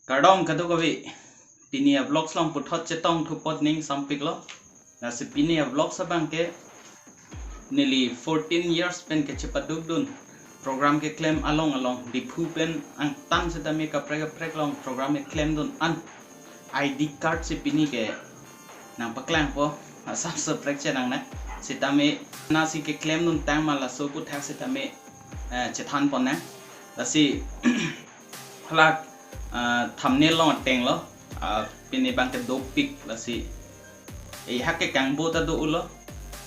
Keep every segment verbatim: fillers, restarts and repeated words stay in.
Kardom kadokave, pini a-vlogs along puthot chetong thupot ning sampiklo. Lasi pini a-vlogs abang ke neli fourteen years pen kechepadukdun program keklem along along Diphu pen angtan setame kaprek kaprek along program keklemdun an I D card si pini ke nangpaklangpo, asap seprek chenang na. Setame nasi keklemdun tang ma laso aphuthak setame, eh, chethanpon na. Lasi hala, ah, thumbnail along atenglo, ah, pini abang ke dopik lasi. Eh, hak ke kangbo ta do-ulo.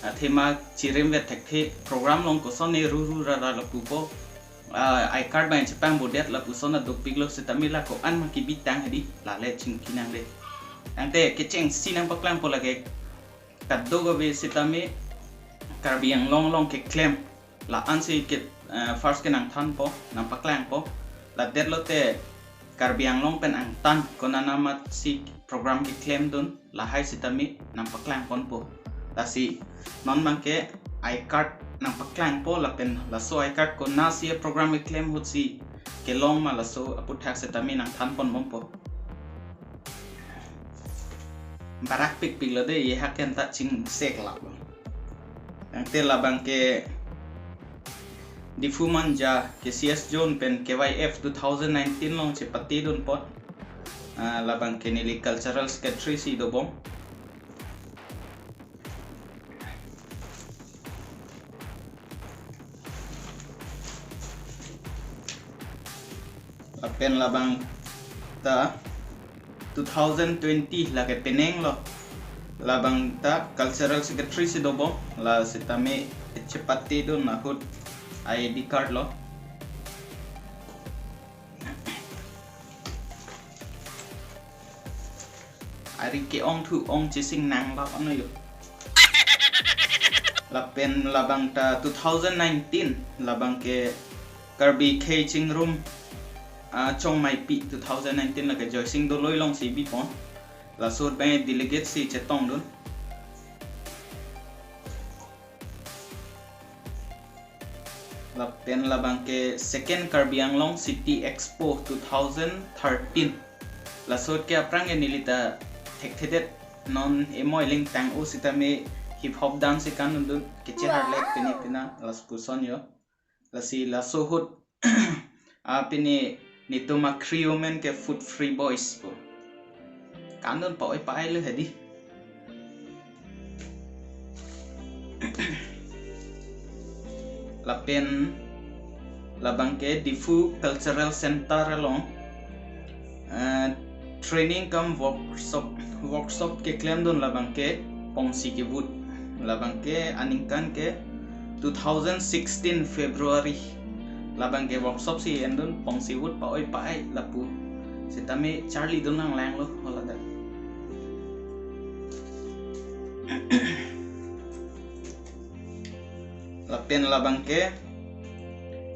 Athema chirim vet thekthe program along koson ne ruru rara lapupo. Ah, I card abang chepangbodet lapuson adopiklo setame la ko-an ma kebitang hadi lale chingki nang de. Tangte kechengsi nangpaklangpo lake kadokave setame Karbi Anglong along keklem la-an si ke, eh, first ke nangthanpo, nangpaklangpo. Ladet lote Karbi Anglong pen angtan konat amat si program keklemdun lahai setame nangpaklangponpo. Lasi non abang ke I card nangpaklangpo lapen laso I card konatsi program keklem ahut si kelong ma laso aphuthak setame nangthanponbompo. Barak pikpiklo de, ye hak anta chingseklaplo. Tangte labang ke Diphu Manja K C S Zone pen K Y F two thousand nineteen along chepatedun apot. Ah, labang ke neli cultural secretary si dobom. Lapen labang ta two thousand twenty lake penenglo. Labang ta cultural secretary si dobom, la setame chepatedun ahut I D card lo. Ari ke-ong thu ong chesing nang bap ano yo. Lapen labang ta two thousand nineteen, labang ke Karbi Khei Chingrum, ah, Chongmaipi two thousand nineteen lake Joysing Doloi along si bipon. Laso abang delegate si chetongdun. Lapen labang ke Second Karbi Anglong City Expo two thousand thirteen. Laso ahut ke aphrang ke neli ta thekthedet, non emoi lingtang-o setame hip hop dance kan-undun, kecheharlek pine pina lapuson yo. Lasi laso ahut, ah, pine netum a-crew amen ke Food Free Boys pu. Kan-un pa-oi pa-ai lo hadi. Lapen labang ke Diphu Cultural Center along, eh, training cum workshop, workshop keklemdun labang ke pongsi kevut. Labang ke aningkan ke two thousand sixteen February. Labang ke workshop si endun pongsi vut pa-oi pa-ai lapu. Setame charlidun nanglanglo holadak. Lapen labang ke,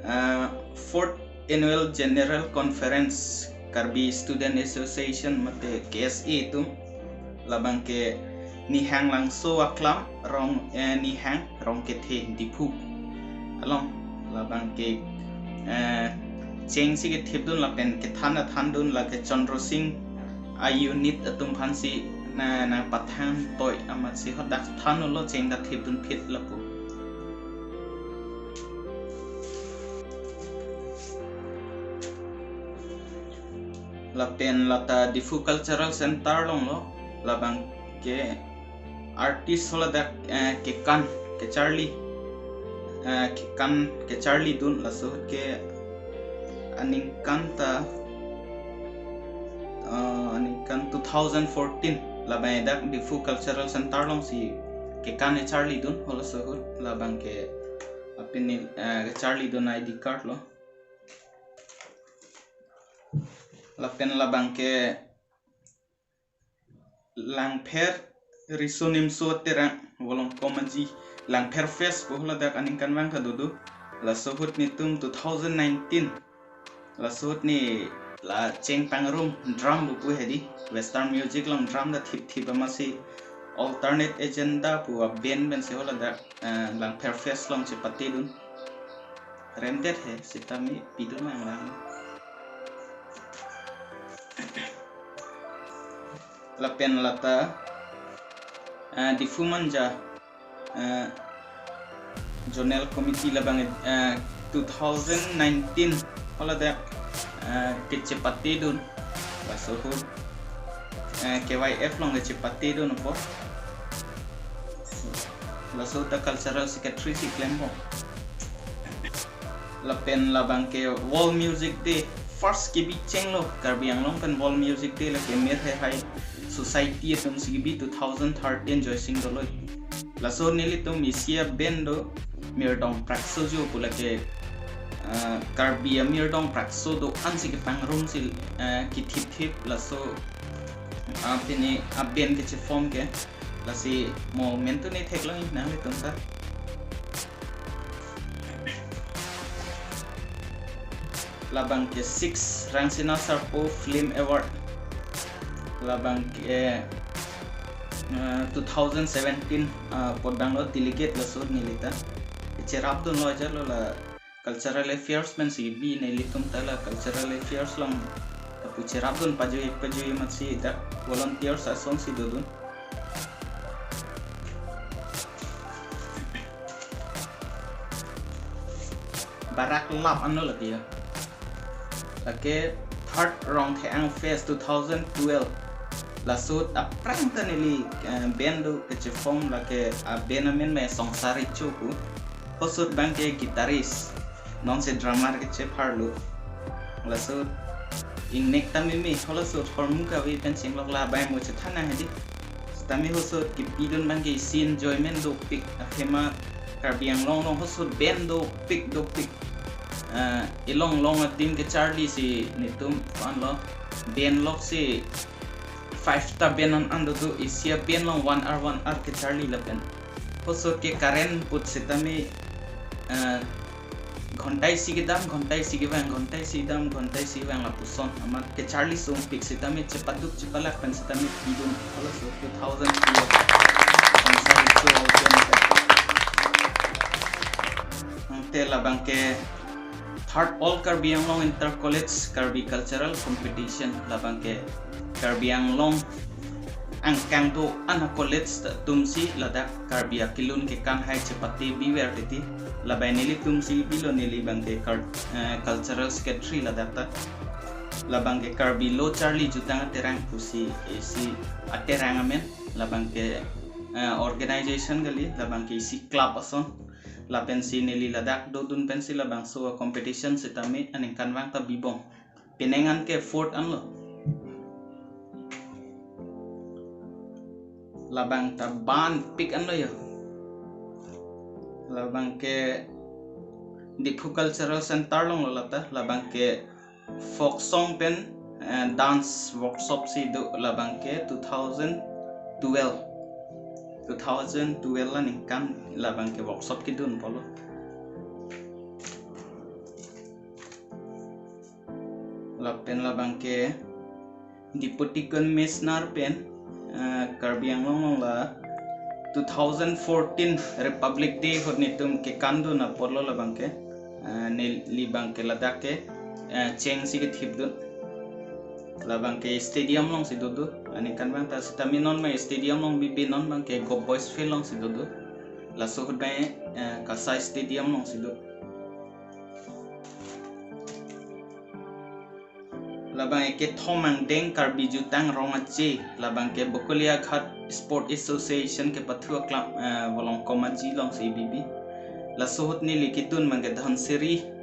ah, Fourth Annual General Conference Karbi Student Association mate K S A atum. Labang ke Nihang Langso Aklam rong, eh, Nihang Rongkethe Diphu along. Labang ke, eh, chengsi kethipdun lapen kethan athandun lake Chandra Singh a-unit atum aphansi na, nangpathan toi amatsi hadak than-unlo cheng ta thipdun phit lapu. Lapen lata Diphu Cultural Center alonglo, labang ke artist holadak, eh, kekan kecharli, eh, kekan kecharlidun laso ahut ke aningkan ta, eh, aningkan two thousand fourteen labang dak Diphu Cultural Center alongsi kekan kecharlidun halaso ahut labang ke apini, eh, kecharlidun I D card lo. Lapen labang ke Langpher Riso Nimso Terang Volongkom Aji Langpher Fest pu haladak aningkanvang ta dodo. Laso ahut netum two thousand nineteen. Laso ahut ne la cheng pangrum drum pu pu hedi. Western music along drum ta thip thip amatsi Alternate Agenda pu a-band pensi haladak, eh, Langpher Fest along chepatedun. Remdet he, sitame pidun nanglang. Lapen lata, eh, Diphu Manja, eh, Zonal Committee labang, eh, two thousand nineteen haladak, eh, kechepatedun. Laso ahut, eh, K Y F along kechepatedun apot. Laso ta cultural secretary si klembom. Lapen labang ke World Music Day first kebi chenglo Karbi Anglong pen World Music Day lake Mir He Hai Society atum si kebi two thousand thirteen Joysing Doloi. Laso nelitum isi a-band do Mirdong Prakso jo pu lake, ah, Karbi a-Mirdong Prakso do-an si kepangrum si, ah, kithip thip laso, ah, pini a-band kecheform ke. Lasi mo mentu ne theklong nanglitum ta. Labang ke six Rangsina Sarpo Film Award. Labang ke, eh, two thousand seventeen, ah, apot banglo delegate laso nelita. Cherapdunlo ajatlo la Cultural Affairs pen si bi nelitum ta la Cultural Affairs along lapu cherapdun pajui pajui amat si dak volunteers ason si dodun. Barak lap anlo lake ya. Lake third Rongtheang Fest two thousand twelve. Laso ahut aphrang ta neli, eh, band do kecheform lake a-band amen me Songsari Choku. Halaso ahut bang ke guitarist, non si drummer kechepharlo. Laso ahut ingnek ta meme, halaso ahut hormu kave pen chenglok labang mo chethan nang hedi. Sitame halaso ahut kepidun bang ke isi enjoyment dopik, athema Karbi Anglong along halaso ahut band dopik dopik. Eh, ilong long a-team kecharli si netum anlo band lok si five ta band an an dodo, isi a-band along one hour one hour kecharli lapen. Halaso ahut ke current put sitame, eh, ghonta isi kedam, ghonta isi kevang, ghonta isi dam, ghonta isi vang lapuson. Amat kecharli sungpik sitame chepaduk chepalak pen sitame pidun halaso ahut two thousand two. Songsari Choku. Ante labang ke third All Karbi Anglong Inter College Karbi Cultural Competition labang ke Karbi Anglong angkang do-an a-college atum si ladak Karbi akelun kekan hai chepate biver titi. Labang nelitum si bilo neli bang ke cul-, eh, cultural secretary ladak ta. Labang ke Karbi Lo Charli Jutang Aterang pusi isi aterang amen. Labang ke, eh, organization kali, labang ke isi club ason. Lapen si neli ladak dodun pen si labangso competition sitame aningkanvang ta bibom. Penang an ke fourth anlo. Labang ta banpik anlo yo. Labang ke Diphu Cultural Center alonglo lata, labang ke folk song pen, eh, dance workshop si do labang ke two thousand twelve. Two thousand twelve aningkan labang ke workshop kedun apotlo. Lapen labang ke Deputy Commissioner pen, eh, Karbi Anglong along la two thousand fourteen Republic Day ahut netum kekandun apotlo labang ke, eh, neli bang ke ladak ke, eh, cheng si kethipdun. Labang ke stadium along si dodo. Aningkanvang ta sitame non bang stadium along bibi, non bang ke Govt Boys Field along si dodo. Laso ahut bang, eh, Kasai Stadium along si do. Labang ke kethom angdeng Karbi Jutang Rong Aje, labang ke Bokolia Ghat Sport Association kepathu a-club, eh, Volongkom Aji along si bibi. Laso ahut neli kedun bang ke Dhansiri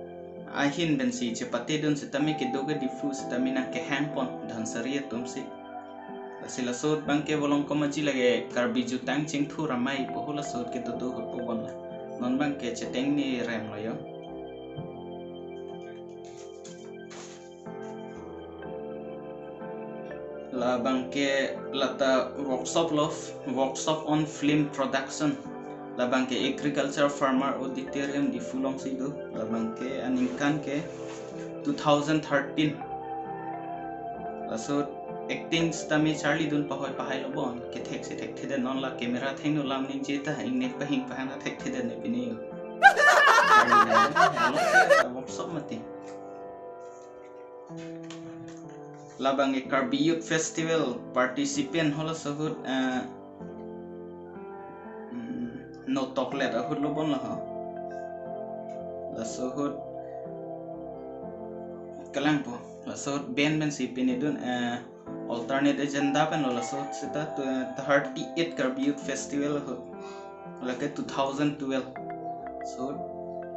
ahin pen si chepatedun sitame kedo ke Diphu sitame nangkehangpon Dhansiri atum si. Lasi laso ahut bang ke Volongkom Aji lake Karbi Jutang Chingthur Amei pu halaso ahut kedo do ahut pu bon la. Non bang ke cheteng ni rem lo yo. Labang ke lata workshop lo, workshop on film production. Labang ke Agriculture Farmer Auditorium Diphu along si do. Labang ke aningkan ke two thousand thirteen. Laso acting sitame charlidun pahoi pahai lo bon. Kethek si thekthedet, non la camera thengno lam ningje ta ingnek pahing pahang thekthedet ne pini yo. Charlidun workshop mati. Labang ke Karbi Youth Festival participant halaso ahut, eh, mm, no toklet ahut lo bon lo ho. Laso ahut kelang po. Laso ahut ben ben si pini dun, eh, alternate agenda pen lo laso ahut seta tu, eh, thirty-eight Karbi Youth Festival ahut. Lake two thousand twelve. So,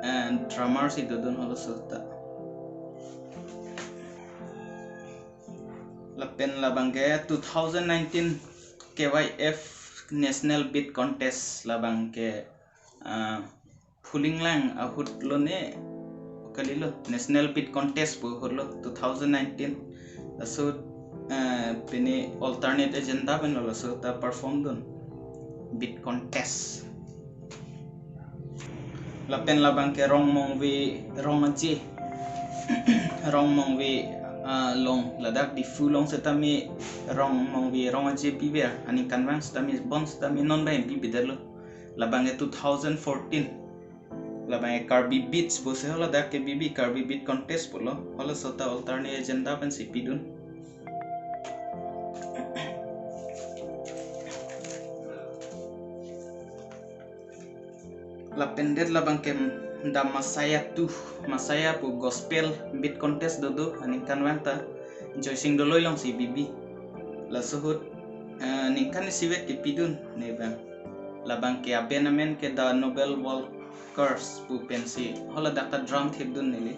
eh, drummer si dodun halaso ahut ta. Lapen labang ke two thousand nineteen K Y F National Beat Contest labang ke, ah, phuling lang ahut lo ne, kalilo National Beat Contest pu ahut lo two thousand nineteen. Laso, eh, pini alternate agenda pen lo laso ahut ta perform dun beat contest. Lapen labang ke Rongmongve Rong Aje. Rongmongve, ah, along, ladak Diphu along setame Rongmongve Rong Aje piver, aningkanvang setame bon setame non bang pivedetlo. Labang ke two thousand fourteen. Labang ke Karbi Beats pusi haladak ke bibi Karbi Beat Contest pulo. Halaso ahut ta alternate agenda pen si pidun. Lapen det labang ke The Messiah two, Messiah pu gospel beat contest dodo, aningkanvang ta Joysing Doloi along si bibi. Laso ahut, eh, ningkan isivet ke pidun ne bang. Labang ke aben amen ke The Noble Walkers pu pensi haladak ta drum thepdun neli.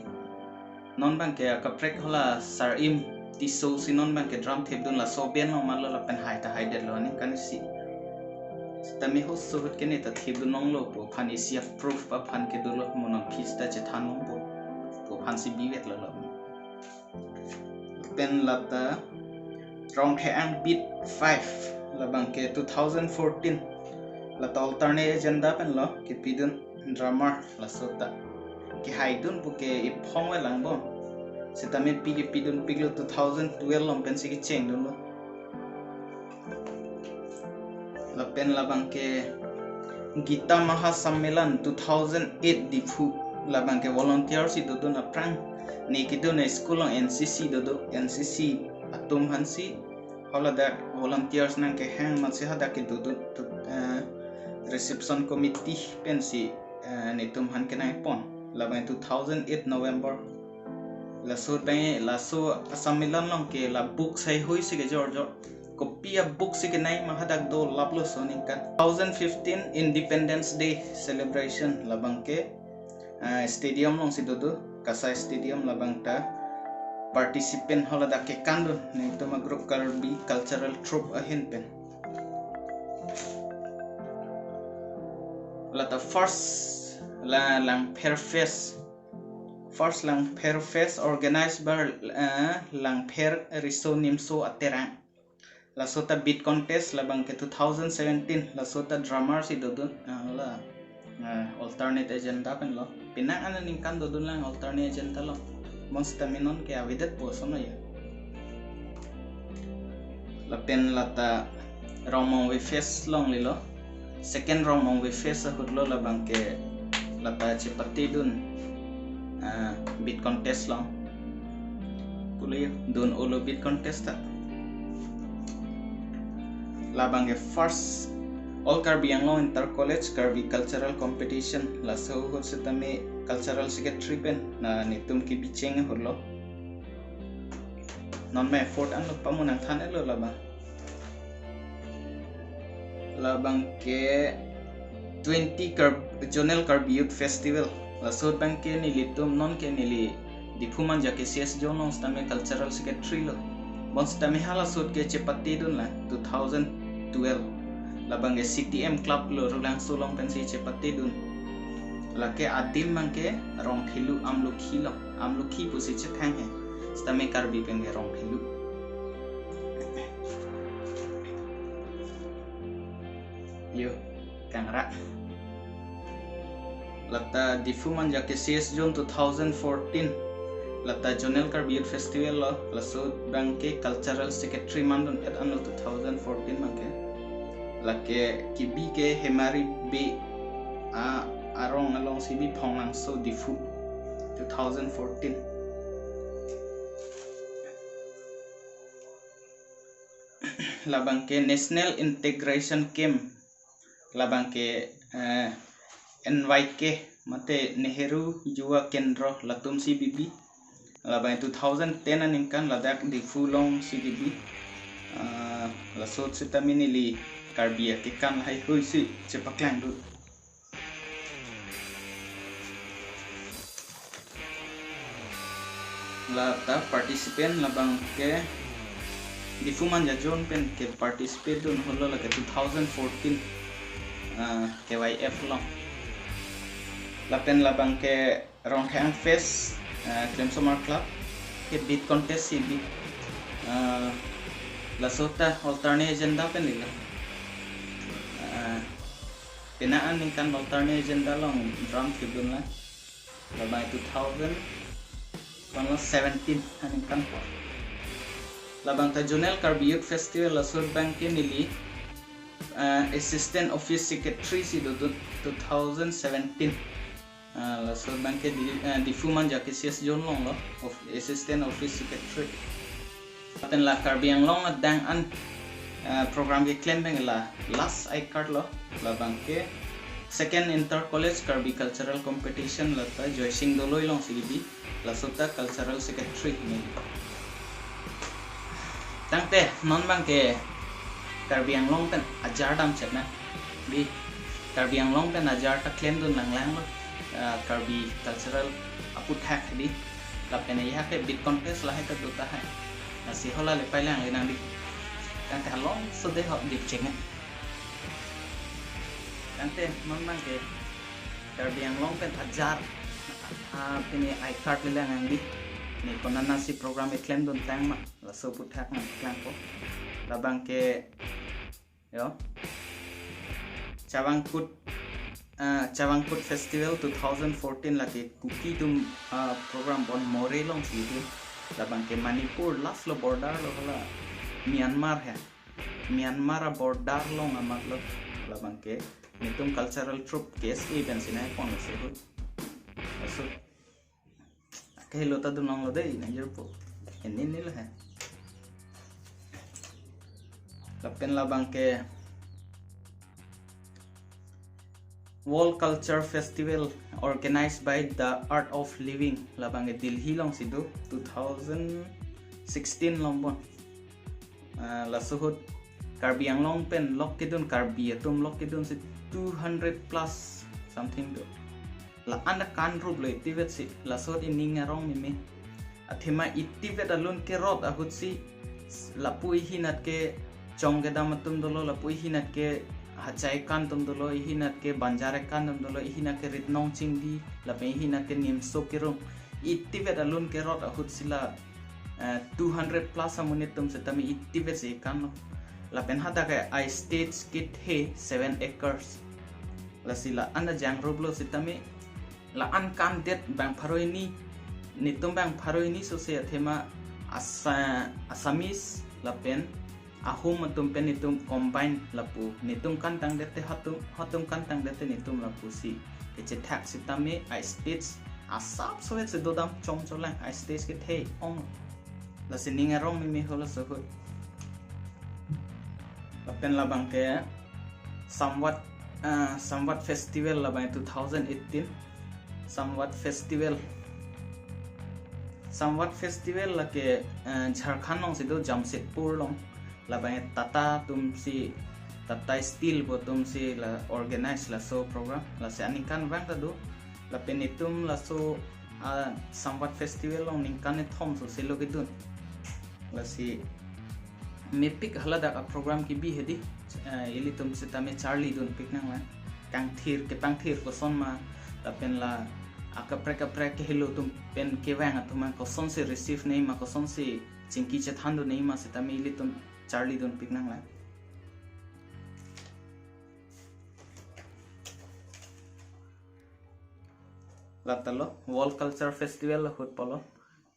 Non bang ke akaprek hala Sar-im Tisso si non bang ke drum thepdun, laso aben lo malo lapen hai ta haidetlo aningkan isi. Setame halaso ahut ke ne ta thepdun longlo pu aphan isi approve aphan ke dolo, mo non aphi ta chethan longpo pu aphan si bivetlo lo. Pen lata Rongthe-ang Beat five, labang ke two thousand fourteen. Lata alternate agenda pen lo kepidun, drummer laso ahut ta. Kehaidun pu ke iphong ve lang bon. Setame pi kepidunpiklo, two thousand twelve along pensi kechengdunlo. Lapen labang ke Gita Mahasammelan two thousand eight Diphu. Labang ke volunteer si dodun aphrang. Ne kedun school along N C C dodo, N C C atum aphan si haladak volunteers nangkehang amatsi hadak kedodun tu, eh, reception committee pensi, eh, netum aphan kenangpon. Labang two thousand eight November. Laso ahut bang laso asammelan along ke la book saihui si kejor jor. Kopi a book si kenai ma hadak dolaplo laso aningkan. Two thousand fifteen Independence Day celebration, labang ke, ah, stadium along si dodo, Kasai Stadium, labang ta participant haladak kekandun netum a group Karbi Cultural Troupe ahin pen. Lata first la Langpher Fest. First Langpher Fest organized by, eh, Langpher Riso Nimso Aterang. Laso ahut ta beat contest, labang ke two thousand seventeen, laso ahut ta drummer si dodun, ah, la, eh, alternate agenda pen lo. Penang aningkan dodun lang alternate agenda lo. Bon setame non ke avedetpo ason lo ya. Lapen lata Rongmongve Fest longlelo. Second Rongmongve Fest ahut lo, labang ke lata chepatedun, ah, beat contest along. Pule dun olo beat contest ta. Labang ke first All Karbi Anglong Inter College Karbi Cultural Competition, laso ahut setame cultural secretary pen, na netum kebicheng ahut lo. Non ma effort an lo pamu nangthan-etlo labang. Labang ke twenty Kar-, Zonal Karbi Youth Festival. Laso ahut bang ke nelitum non ke neli Diphu Manja K C S Zone along setame cultural secretary lo. Bon setame halaso ahut ke chepatedun la two thousand twelve. Labang ke C T M Club lo, Rulangso along pensi chepatedun. Lake adim bang ke Rongphelu Amlokhi lo. Amlokhi pusi chethang he. Setame Karbi pen ke Rongphelu. Yo, kangra. Lata Diphu Manja K C S Zone two thousand fourteen. Lata Zonal Karbi Youth Festival lo, laso ahut bang ke cultural secretary mandun-et anlo two thousand fourteen bang ke. Lake kebi ke Hemari Bey a arong along si bi Phonglangso Diphu two thousand fourteen. Labang ke National Integration Camp, labang ke eh, N Y K mate Nehru Yuva Kendra latum si bibi. Labang two thousand ten aningkan ladak Diphu along si bibi. Ah, laso sitame neli Karbi akekan lahai hui si chepaklang do. Lata participant labang ke Diphu Manja Zone pen ke participate dun holo lake two thousand fourteen, ah, K Y F along. Lapen labang ke Rongthang Fest, ah, Klemsomar Club ke beat contest si bi. Ah, laso ta alternate agenda pen lilo. Ah, pini aningkan alternate agenda along drum tribune la. Labang two thousand seventeen aningkan apor. Labang ta Zonal Karbi Youth Festival laso abang ke neli, ah, Assistant Office Secretary si do do two thousand seventeen. Ah, laso abang ke di, ah, Diphu Manja K C S Zone along lo, of, Assistant Office Secretary. Lapen la Karbi Anglong adang an, ah, program keklem abang la last I-card lo, labang ke Second Inter College Karbi Cultural Competition lata Joysing Doloi along si bi, laso ta Cultural Secretary ni. Tangte non abang ke Karbi Anglong pen ajar damchet nang. Di Karbi Anglong pen ajar ta klem dun lang lang lo. Ah, Karbi cultural aphuthak di. Lapen ya ke beat contest lahai ta do tahai. Lasi hala le pailang le nang di. Tangte along so de hop di chengan. Tangte non abang ke Karbi Anglong pen ajar, ah, pini I-card le lang di. Ni konat nasi program keklem dun tang ma. Laso aphuthak nangklangpo. Labang ke, yo, Chavang Kut, ah, Chavang Kut Festival two thousand fourteen lake Kuki atum, ah, program bon Moreh along si do. Labang ke Manipur last lo, border lo hala Myanmar he. Myanmar a-border along amat lo. Labang ke netum cultural troupe K S A pen si nangpon lo si hui. Laso kahelo ta dun long lo dei, nangjirpo. Ini ni lo he. Lapen labang ke World Culture Festival organized by The Art of Living, labang ke Delhi along si do, two thousand sixteen along bon. Ah, laso ahut Karbi Anglong pen lok kedun, Karbi atum lok kedun si two hundred plus something do. La-an akan rup lo, itivet si, laso ahut ining arong meme. Athema itivet alun kerot ahut si, lapu ihinat ke Chong kedam atum dolo, lapu ihinat ke Hachai akan atum dolo, ihinat ke Banjar akan atum dolo, ihinat ke Ritnong Chingdi, lapen ihinat ke Nimso Kerung. Itivet alun kerot ahut si la, eh, two hundred plus amonit atum sitame itivet si kan lo. Lapen hadak ke a-stage kethe seven acres. Lasi la-an ajang rup lo sitame, la-an kandet bang pharo hini, netum bang pharo hini sose athema Asa-, Assamese lapen Ahom atum pen netum combine lapu. Netum kantangdet te hatum, hatum kantangdet te netum lapu si kechethak sitame a-stage asap sohet si dodam chomcholang, a-stage kethe ong. Lasi ning arong meme holo sohut. Lapen labang ke Samvat, ah, Samvat Festival labang two thousand eighteen. Samvat Festival. Samvat Festival lake, eh, Jharkhand along si do, Jamshedpur along. Labang Tata atum si, Tata Steel pu atum si la organize laso program. Lasi aningkanvang ta do. Lapen itum laso, ah, Samvat Festival along ningkan kethom sose lo kedun. Lasi mepik haladak a-program kebi hedi, eh, ilitum sitame charlidunpik nanglang. Kangthir, kepangthir koson ma, lapen la akaprek kaprek kehelo atum pen kevang atum an kosonsi receive nangji ma, kosonsi chingki chethandun nangji ma sitame ilitum charlidunpik nanglang. Lata lo, World Culture Festival ahut pulo.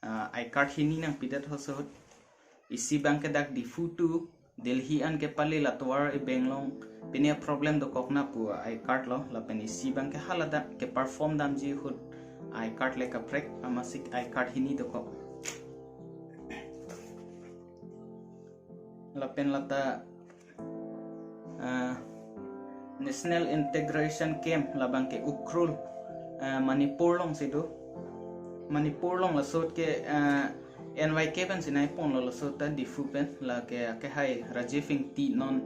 Ah, I-card hini nangpidet ho sohut. Isi abang ke dak Diphu to Delhi an kepale la tovar ebeng along pine problem dokok na pu I-card lo, lapen isi abang ke haladak ke-perform damji ahut I-card le kaprek, amatsi I-card hini dokok. Lapen lata, ah, National Integration Camp, labang ke Ukhrul, ah, Manipur alongsi do. Manipur along laso ahut ke, ah, N Y K pensi nangponlo, laso ahut ta Diphu pen, lake akehai Rajiv Ingti non,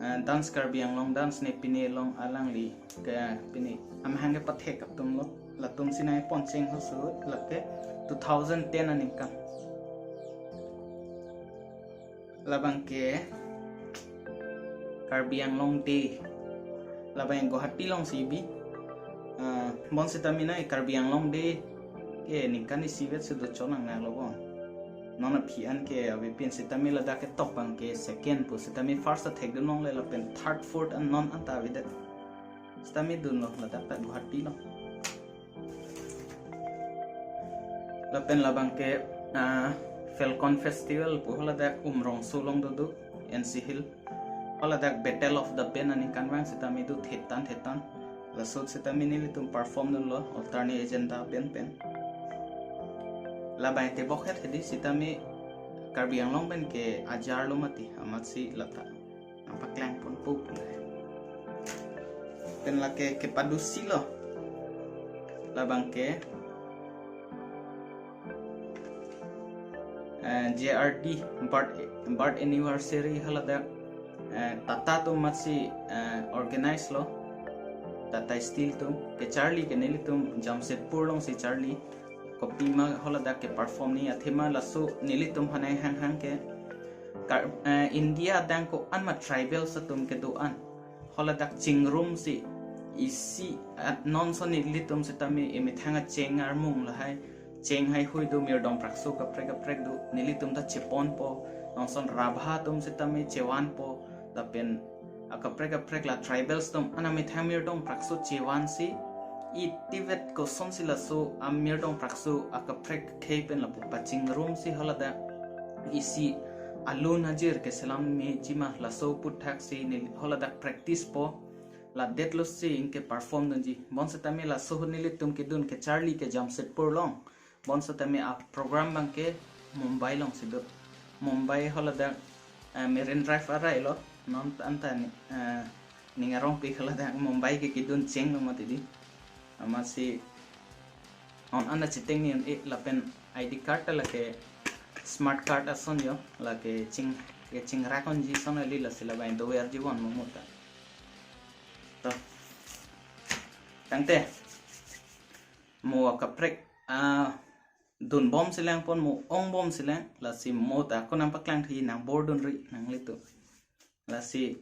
ah, Dance Karbi Anglong Dance ne pine along alangli ke pine amahang kepathek atumlo, latumsi nangpon cheng ho laso ahut, lake two thousand ten aningkan. Labang ke Karbi Anglong Day. Labang Guwahati alongsi bi. Ah, bonsitame nai Karbi Anglong Day ke ningkan isivet si do chonang nanglo bon. Non aphi an ke avepin sitame ladak ketok abang ke second pu, sitame first athekdun longle, lapen third, fourth an non anta avedet. Sitame dunlo ladak ta Guwahati along. Lapen labang ke, ah, Falcon Festival pu haladak Umrongso along dodo, N C Hill. Haladak Battle of the Band aningkanvang sitame do thetan thetan. Laso ahut sitame nelitum perform dunlo, alternate agenda band pen. Labang tebok het hedi sitame Karbi Anglong pen ke ajar lo mati, amatsi lata nangpaklang ponpo pu. Pen lake kepadusi lo. Labang ke, eh, J R D birth, birth anniversary haladak, eh, Tata atum amatsi, eh, organize lo. Tata Steel atum kecharli ke nelitum Jamshedpur alongsi charli. Kopima haladak keperform ni athema laso nelitum hanai hanghang ke Kar-, eh, India adang ko-an ma tribals atum kedo-an haladak chingrumsi isi at non ason nelitum sitame emethang acheng armung lahai cheng haihui do, mirdong prakso kaprek kaprek do, nelitum ta cheponpo. Non ason Rabha atum sitame chevanpo, lapen akaprek kaprek la tribals atum an amethang mirdong prakso chevansi, itivet kosonsi laso amirdong prakso akaprek khei pen lapu pachingrumsi haladak isi alun ajir keselam mejima laso aputthaksi neli haladak practice po. Ladetlo si ingke perform dunji. Bonsitame laso ahut nelitum kedun kecharli ke Jamshedpur along. Bonsitame aprogram abang ke Mumbai alongsi do. Mumbai haladak, eh, Marine Drive arai lo. Non anta ni, eh, ning arongpik haladak Mumbai ke kedun chenglo mati di. Amatsi non anta chiteng ni un-e lapen I D card ta lake smart card ason jo, lake ching, kechingrak unji ason kali, lasi labang doverji von mo mo ta. To. Tangte mo akaprek, ah, dunbomsi lang pon, mo ongbomsi lang, lasi mo ta ako nangpaklangthu, nangbor dunri nanglitum. Lasi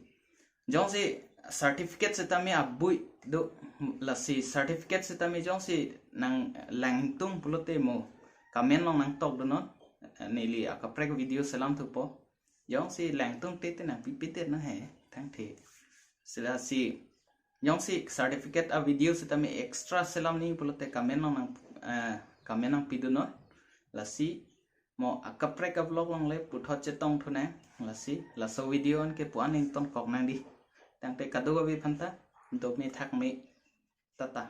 jongsi certificate sitame abui do, lasi certificate sitame jongsi nanglangtung pulote mo comment along nangtokdunnon, neli akaprek video selamthupo. Jongsi langtung tete nangpipedet na he, tangte. Lasi jongsi certificate a video sitame extra selam nangji pulote comment along nang, eh, comment nangpidunnon. Lasi mo akaprek a vlog along le puthot chetongthunang. Lasi laso video an ke pu-an ingtonkok nang di. Tangte kadokave aphanta dome thakme, tata.